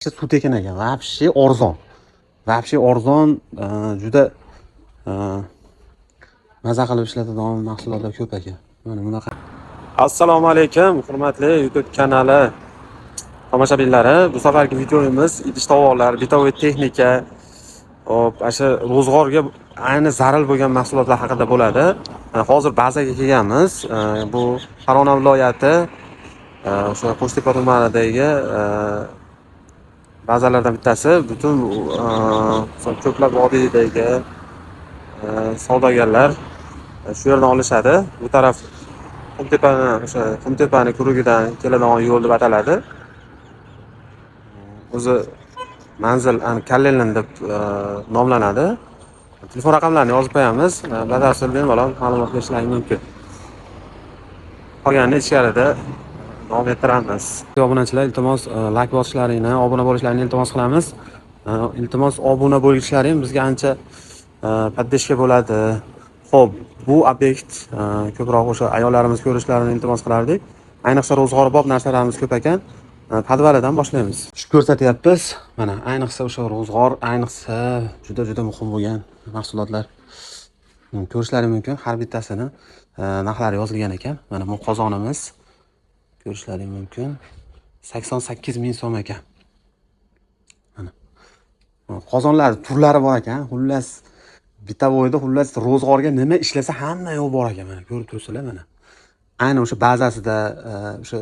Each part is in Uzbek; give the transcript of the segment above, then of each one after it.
Suv tekin ekan, вообще arzon. Вообще arzon, juda maza qilib ishlatadigan mahsulotlar ko'p ekan. Mana bunaqa. Assalomu alaykum, hurmatli YouTube kanali tomoshabinlari. Bu safargi videomiz idish tovoqlar, бытовой texnika, hop, ana shu ro'zg'orga ayni zarur bo'lgan mahsulotlar haqida bo'ladi. Hozir bazaga kelganmiz. Bu Farg'ona viloyati, o'sha Qo'shtepa tumanidagi bazalardan bittasi. Butun ko'plab vodiydagi savdogarlar shu yerdan olishadi. Bu taraf Qumtepani, o'sha Qumtepani kurugidan keladigan yo'l deb ataladi. O'zi manzil Kallelin deb nomlanadi. Telefon raqamlarini yozib qo'yamiz. Batafsil bemalol ma'lumot berishlari mumkin. Qolganini ichkarida davom ettiramiz. Obunachilar, iltimos, layk bosishlaringni, obuna bo'lishlaringni iltimos qilamiz. Iltimos, obuna bo'lishlaring bizga ancha поддержка bo'ladi. Xo'p, bu obyekt ko'proq o'sha ayollarimiz ko'rishlarini iltimos qilardik. Ayniqsa ro'zg'orbop narsalarimiz ko'p ekan. Podvalidan boshlaymiz. Shu ko'rsatyapmiz. Mana ayniqsa o'sha ro'zg'or, ayniqsa juda juda muhim bo'lgan mahsulotlar. Ko'rishlaring mumkin, har bittasini narxlari yozilgan ekan. Mana bu qozonimiz, ko'rishlaring mumkin. 88 ming so'm ekan. Mana. Qozonlar turlari bor ekan. Xullas, бытовой da, xullas, ro'zg'orga nima ishlasa hamma yo'q bor ekan, mana ko'rib turibsizlar mana. Ayni o'sha bazasida, o'sha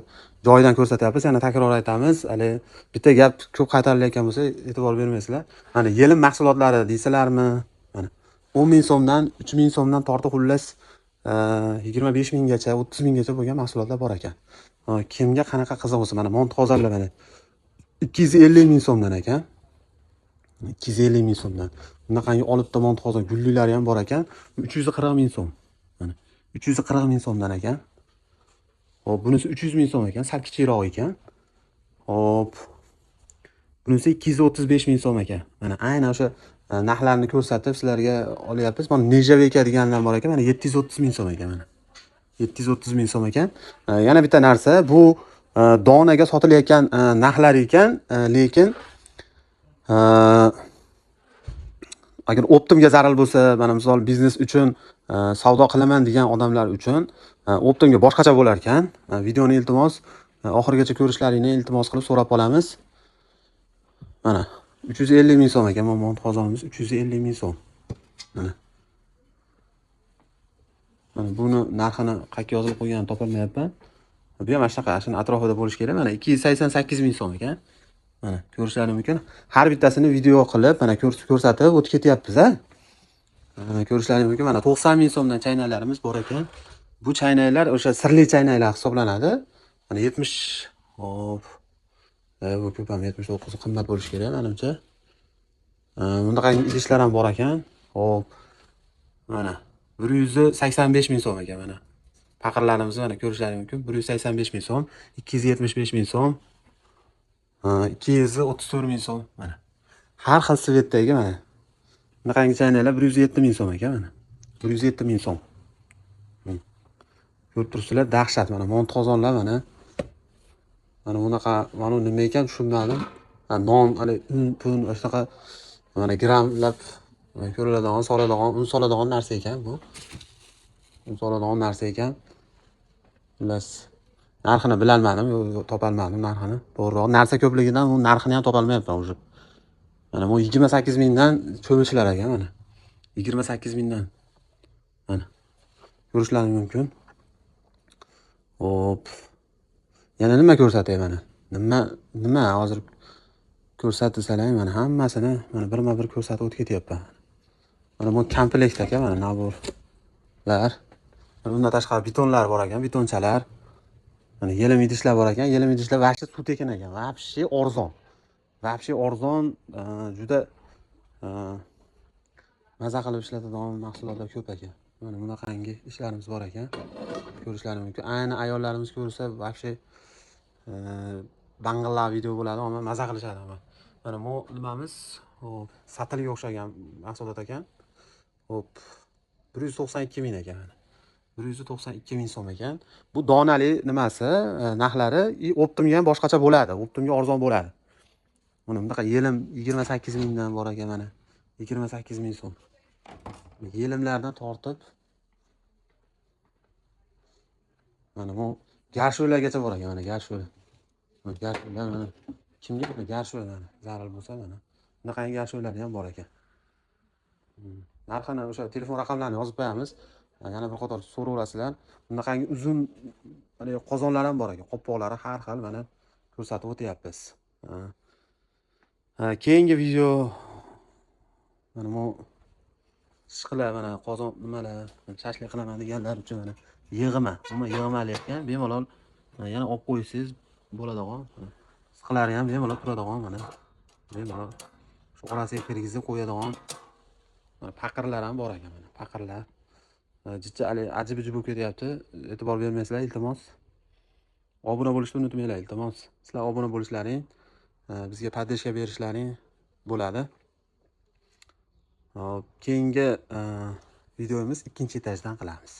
joyidan ko'rsatyapmiz. Yana takror aytamiz, hali bitta gap ko'p qaytarilayotgan bo'lsa, e'tibor bermaysizlar. Mana yelim mahsulotlari deysalarmi? Mana 10 ming so'mdan, 3 ming so'mdan tortib, xullas, 25 minggacha, 30 minggacha bo'lgan mahsulotlar bor ekan. Kimga qanaqa qiziq bo'lsa, mana mont qozonlar mana 250 ming so'mdan ekan. 250 ming so'mdan. Bunaqangi olibda mont qozon gullilari ham bor ekan. 340 ming so'm. Mana 340 ming so'mdan ekan. Xo'p, bunisi 300 ming so'm ekan, sal kichikroq ekan. Xo'p. Bunisi 235 ming so'm ekan. Mana aynan o'sha narxlarni ko'rsatib sizlarga olyapmiz. Mana нержавейка deganlar bor ekan. Mana 730 ming so'm ekan mana. 730 ming so'm ekan. Yana bitta narsa, bu donaga sotilayotgan narxlar ekan, lekin agar оптом ga zarur bo'lsa, mana misol biznes uchun savdo qilaman degan odamlar uchun оптом ga boshqacha bo'lar ekan. Videoni iltimos oxirigacha ko'rishlaringni iltimos qilib so'rab qolamiz. Mana 350 ming so'm ekan, mana mont qozonimiz 350 ming so'm. Mana. Mana buni narxini qayerga yozilib qo'yganini topolmayapman. Bu ham mana shunaqa, shuni atrofida bo'lishi kerak. Mana 288 ming so'm ekan. Mana ko'rishlaring mumkin. Har bittasini video qilib, mana ko'rsatib o'tib ketyapmiz, a. Mana ko'rishlaring mumkin. Mana 90 ming so'mdan chaynaklarimiz bor ekan. Bu chaynaklar o'sha sirli chaynaklar hisoblanadi. Mana 70, hop. Bu ko'p ham, 79 qimmat bo'lishi kerak menimcha. Bunaqa idishlar ham bor ekan. Hop. Mana 185 ming so'm ekan mana. Paqirlarimizni mana ko'rishlaring mumkin. 185 ming so'm, 275 ming so'm, 234 ming so'm mana. Har xil цвет dagi mana. Bunaqangi chaynaklar 107 ming so'm ekan mana. 107 ming so'm. Ko'rib turibsizlar, dahshat mana mont qozonlar mana. Mana bunaqa, mana bu nima ekan tushunmadim. Ha, non, hali un, pun, shunaqa mana grammlab ko'riladigan, soladigan, un soladigan narsa ekan bu. Un soladigan narsa ekan. Xullas, narxini bilolmadim, yo'q, topolmadim narxini. To'g'riroq, narsa ko'pligidan u narxini ham topolmayapman уже. Mana bu 28 mingdan cho'michlar ekan mana. 28 mingdan. Mana. Ko'rishlaring mumkin. Hop. Yana nima ko'rsatay mana? Nima nima hozir ko'rsatsalar, mana hammasini mana birma-bir ko'rsatib o'tib ketyapman. Mana bu komplekt aka, mana набор lar. Undan tashqari bitonlar bor ekan, bitonchalar. Mana yelim idishlar bor ekan. Yelim idishlar вообще suv tekin ekan, вообще arzon. Вообще arzon, juda maza qilib ishlatadigan mahsulotlar ko'p ekan. Mana bunaqangi ishlarimiz bor ekan. Ko'rishlaring mumkin. Ayni ayollarimiz ko'rsa вообще bang'illab video bo'ladi, ammo maza qilishadi hamma. Mana bu nimamiz? Hop, satilga o'xshagan mahsulot ekan. Hop, 192 ming ekan mana. 192 ming so'm ekan. Bu donali nimasi, narxlari и оптом ga ham boshqacha bo'ladi. Оптом ga arzon bo'ladi. Mana bunaqa yelim 28 mingdan bor ekan mana. 28 ming so'm. Yelimlardan tortib mana bu garsho'largacha bor ekan mana garsho'lar. Garsho'lar mana kimga bu garsho'lar mana zarur bo'lsa mana. Bunaqangi garsho'lar ham bor ekan. Narxini o'sha telefon raqamlarini yozib qo'yamiz. Yana bir qator so'raverasizlar. Bunaqangi uzun mana qozonlar ham bor ekan. Qopqoqlari har xil mana ko'rsatib o'tyapmiz. Keyingi video mana bu ishqilar mana qozon nimalar shashlik qilaman deganlar uchun mana yig'ma, umuman yig'mali ekan, bemalol yana olib qo'ysangiz bo'ladigan. Siqilari ham bemalol turadigan mana. Bemalol shu orasiga kirgizib qo'yadigan mana paqirlar ham bor ekan mana paqirlar. Jicha hali ajib-ujib bo'lib ketyapti. E'tibor bermaysizlar, iltimos. Obuna bo'lishni unutmanglar, iltimos. Sizlar obuna bo'lishlaring, bizga podдержка berishlaring bo'ladi. Hop, keyingi videomiz 2-etajdan qilamiz.